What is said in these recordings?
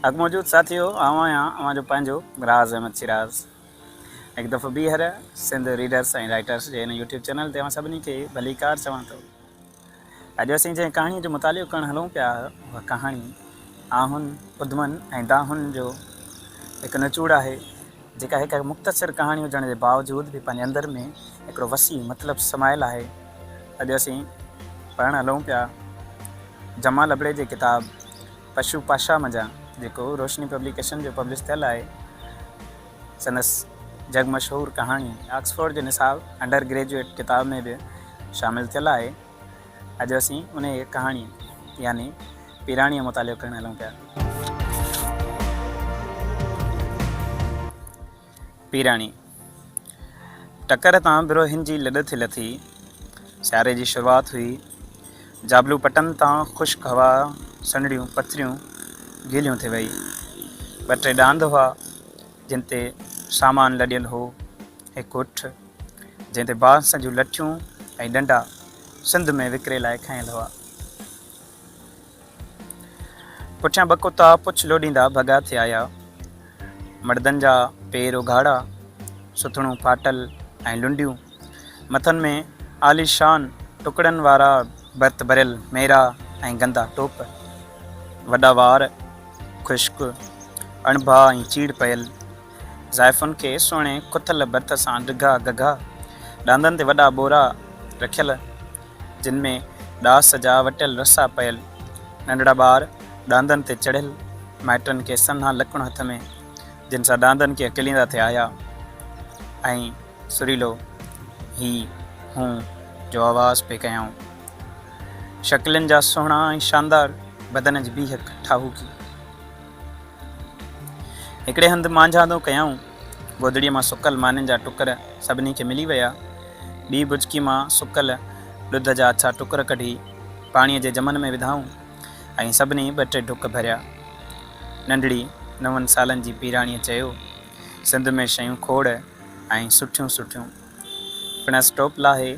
حق موجود ساٿيو آئون آهيان اوهان جو پنهنجو راز احمد شيراز هڪ دفعو ٻيهر سنڌ ريڊرس ۽ رائٽرس جي هن يوٽيوب چينل تي اوهان سڀني کي ڀليڪار چوان ٿو. اڄ اسين جنهن ڪهاڻي جو مطالعو ڪرڻ هلون پيا اها ڪهاڻي آهن، اڌمن ۽ دانهن جو هڪ نچوڙ آهي جيڪا هڪ مختصر ڪهاڻي هجڻ جي باوجود به پنهنجي اندر ۾ هڪڙو وسيع مطلب سمايل آهي. اڄ اسين پڙهڻ هلون پيا جمال ابڙي جي ڪتاب پشو پاشا منجهان جيڪو روشني پبليڪيشن جو پبلش ٿيل آهي. سندس جڳ مشهور ڪهاڻي آڪسفورڊ جي نصاب انڊر گريجوئيٽ ڪتاب ۾ به شامل ٿيل آهي. اڄ اسين انهيء ڪهاڻي يعني پيراڻيء جو مطالعو ڪرڻ هلون پيا. پيراڻي ٽڪر تان بروهين جي لڏ ٿي لٿي. سياري جي شروعات هئي. جابلو پٽن تان خشڪ هوا سنهڙيون پٿريون گهليون ٿي وئي. ٻه ٽي ڏاند هئا، جن تي سامان لڏيل هو. هڪ اٺ، جنهن تي بانس جون لٺيون ۽ ڏنڊا سنڌ ۾ وڪري لاء کنيل هئا. پٺيان ٻه ڪتا پڇ لوڏيندا ڀڳا ٿي آيا. مڙدن جا پير اگهاڙا، سٿڻون ڦاٽل ۽ لنڊيون، مٿن ۾ عاليشان ٽڪڙن وارا ڀرت ڀريل ميرا ۽ گندا ٽوپ، وڏا وار خشڪ، اڻڀا ۽ چيڙ پيل، زائفن کي سهڻي کٿل ڀرت سان ڊگها گگها، ڏاندن تي وڏا ٻورا رکيل، جن ۾ ڏاس جا وٽيل رسا پيل، ننڍڙا ٻار ڏاندن تي چڙهيل، مائٽن کي سنها لڪڻ هٿ ۾، جن سان ڏاندن کي اڪليندا ٿي آيا ۽ سريلو هي هون جو آواز پئي ڪيائون. شڪلين جا سهڻا ۽ شاندار بدن جي بيهڪ ٺاهوڪي. هڪڙي هنڌ مانجهاندو ڪيائون. گودڙيء مان سڪل مانين جا ٽڪر سڀني کي ملي ويا. ٻي بجڪي مان سڪل ڏڌ جا اڇا ٽڪر ڪڍي پاڻيء جي جمن ۾ وڌائون ۽ سڀني ٻه ٽي ڍڪ ڀريا. ننڍڙي نون سالن جي پيراڻيء چيو، سنڌ ۾ شيون کوڙ ۽ سٺيون سٺيون. پڻس ٽوپ لاهي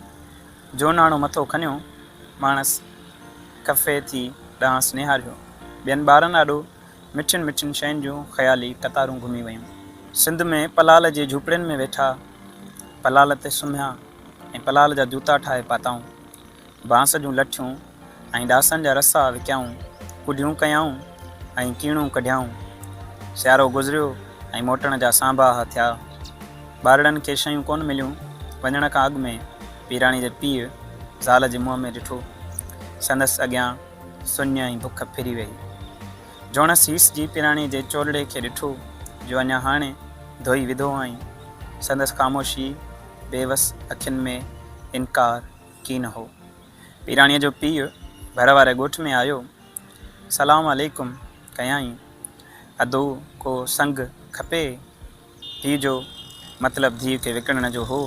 جهوناڻو مٿو کنيو، ماڻس خفي ٿي ڏانهس نهاريو. ٻين ٻارن آڏو مٺين مٺين شين جون خيالي قطارون گهمي ويون. سنڌ ۾ پلال جي جهوپڙين ۾ ويٺا، پلال تي سمهيا ۽ پلال جا جوتا ٺاهي پاتائون. بانس جون لٺيون ۽ ڏاسن جا رسا وڪيائون، ڪڍيون ڪيائون ۽ ڪيڻون ڪڍيائون. سيارو گذريو ۽ موٽڻ جا سانباها ٿيا. ٻارڙن کي شيون ڪونه مليون. وڃڻ کان اڳ ۾ پيراڻي جي پيء زال جي منهن ۾ ڏٺو. سندس اڳيان سڃ ۽ بک ڦري ويئي. جوڻس هيسجي پيراڻي جي چولڙي کي ڏٺو، جو اڃا هاڻي ڌوئي وڌو هئائين. سندس خاموشي، بيوس اکين ۾ انڪار ڪين هو. پيراڻيء جو پيء ڀر واري ڳوٺ ۾ آيو. سلام عليڪم ڪيائين. ادو ڪو سنگ کپي؟ پيء جو مطلب ڌيء کي وڪڻڻ جو هو.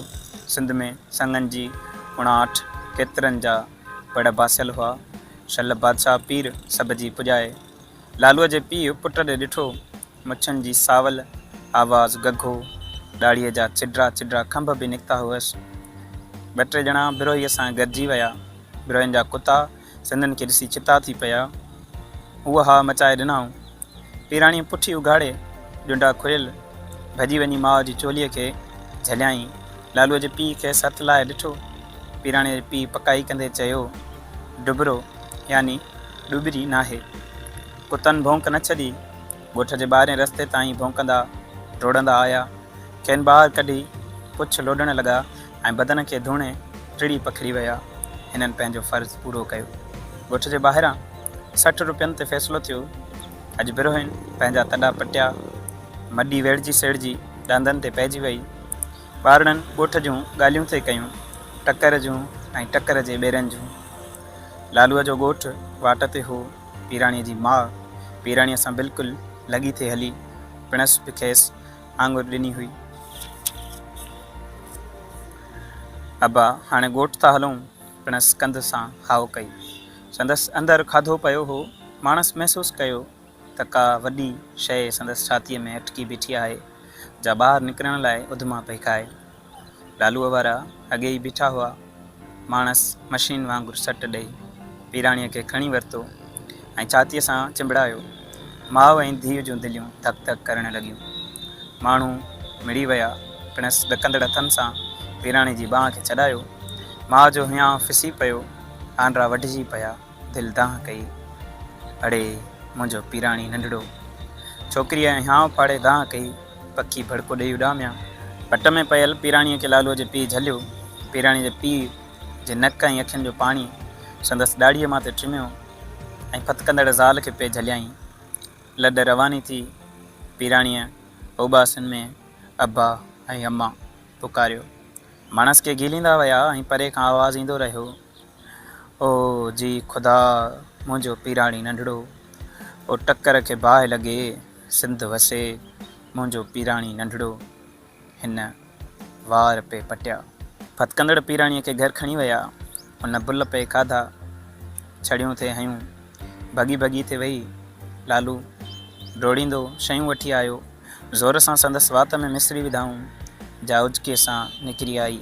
سنڌ ۾ سڱن جي اڻاٺ، ڪيترن جا پڙ باسيل هئا. شل بادشاهه پير سڀ جي پڄائي. لالوء جي پيء پٽ ڏي ڏٺو. مڇن جي ساول، آواز گگهو، ڏاڙهيء جا چڊرا چڊرا کنڀ به نڪتا هئس. ٻه ٽي ڄڻا بروهيء سان گڏجي ويا. بروهين جا ڪتا سندن کي ڏسي ڇتا ٿي پيا. هوء ها مچائي ڏنائون. پيراڻيء پٺي اگهاڙي، ڄنڊا کليل، ڀڄي وڃي ماء جي چوليء کي جهليائين. لالوء جي پيء کيس هٿ لائي ڏٺو. پيراڻيء جي پيء پڪائي ڪندي چيو، ڊٻرو يعني ڏٻري ناهي. ڪتن ڀونڪ نه ڇڏي. ڳوٺ جي ٻاهرين رستي تائين ڀونڪندا ڊوڙندا آيا. کين ٻاهر ڪڍي پڇ لوڏڻ لڳا ۽ بدن کي ڌوڻي ٽڙي پکڙي ويا. هنن پنهنجو فرض پورو ڪيو. ڳوٺ جي ٻاهران 60 روپين تي فيصلو ٿيو. اڄ بروهين پنهنجا تڏا پٽيا. مڏي ويڙهجي سيڙهجي ڏاندن تي پئجي وئي. ٻارڙن ڳوٺ جون ڳالهيون ٿي ڪيون، ٽڪر جون ۽ ٽڪر جي ٻيرن جون. لالوء جو ڳوٺ واٽ تي هو. پيراڻيء جي ماء پيراڻيء سان بلڪل لڳي ٿي هلي. پڻس به کيس آڱر ڏني هئي. ابا هاڻي ڳوٺ ٿا هلون. پڻس ڪنڌ سان هائو ڪئي. سندس اندر کاڌو پيو هو. ماڻس محسوس ڪيو ته ڪا وڏي شيء سندس ڇاتيء ۾ اٽڪي بيٺي آهي، جا ٻاهر نڪرڻ لاء اڌما پئي کائي. لالوء وارا اڳي ئي بيٺا هئا. ماڻس مشين وانگر سٽ ڏئي پيراڻيء کي کڻي ورتو ۽ ڇاتيء سان چنبڙايو. ماء ۽ ڌيء جون دليون ڌڪ ڌڪ ڪرڻ لڳيون. ماڻهو مڙي ويا. پڻس ڏڪندڙ هٿن سان پيراڻي جي ٻانهن کي ڇڏايو. ماء جو هيانء ڦسي پيو. آنڊرا وڍجي پيا. دل دانهن ڪئي. اڙي منهنجو پيراڻي ننڍڙو. ڇوڪريء هيانء ڦاڙي دانهن ڪئي. پکي ڀڙڪو ڏيئي اڏاميا. پٽ ۾ پيل پيراڻيء کي لالوء جي پيء جهليو. پيراڻيء جي پيء جي نڪ ۽ اکين جو پاڻي سندس ڏاڙهيء مان ٿي ٽميو ۽ ڦٿڪندڙ زال کي پئي جهليائين. لڏ رواني ٿي. پيراڻيء اوٻاسين ۾ ابا ۽ اما پڪاريو. ماڻس کي گهليندا ويا ۽ پري کان آواز ايندو رهيو، او جي خدا منهنجو پيراڻي ننڍڙو، او ٽڪر کي باهه لڳي، سنڌ وسي، منهنجو پيراڻي ننڍڙو. هن وار پئي پٽيا. ڦٿڪندڙ پيراڻيء کي گهر کڻي ويا. هن بل پئي کاڌا، ڇڙيون ٿي هنيون. ڀڳي ڀڳي ٿي وئي. لالو ڊوڙيندو شيون وٺي آيو. زور سان سندس وات ۾ مصري وڌائون، جا اجڪي سان نڪري آئي.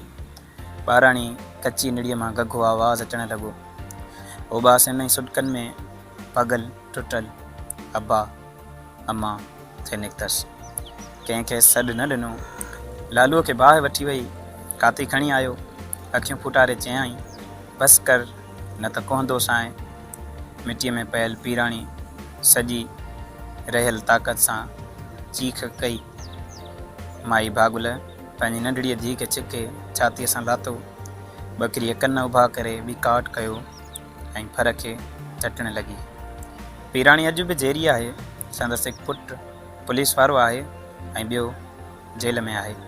ٻاراڻي ڪچي نڙيء مان گگهو آواز اچڻ لڳو. اوٻاسين ۽ سڏڪن ۾ پڳل ٽٽل ابا، اما ٿي نڪتس. ڪنهن کيس سڏ نه ڏنو. لالوء کي باهه وٺي وئي. ڪاتي کڻي آيو. اکيون ڦوٽاري چيائين، بس ڪر، نه ته ڪهندوسانء. مٽيء ۾ پيل پيراڻي سڄي رهيل طاقت سان چيخ ڪئي. مائي ڀاڳل پنهنجي ننڍڙيء ڌيء کي ڇڪي ڇاتيء سان لاتو. ٻڪريء ڪن اڀا ڪري ٻيڪاٽ ڪيو ۽ ڦر کي چٽڻ لڳي. پيراڻي اڄ به جيئري آهي. سندس هڪ پٽ پوليس وارو آهي ۽ ٻيو جيل ۾ آهي.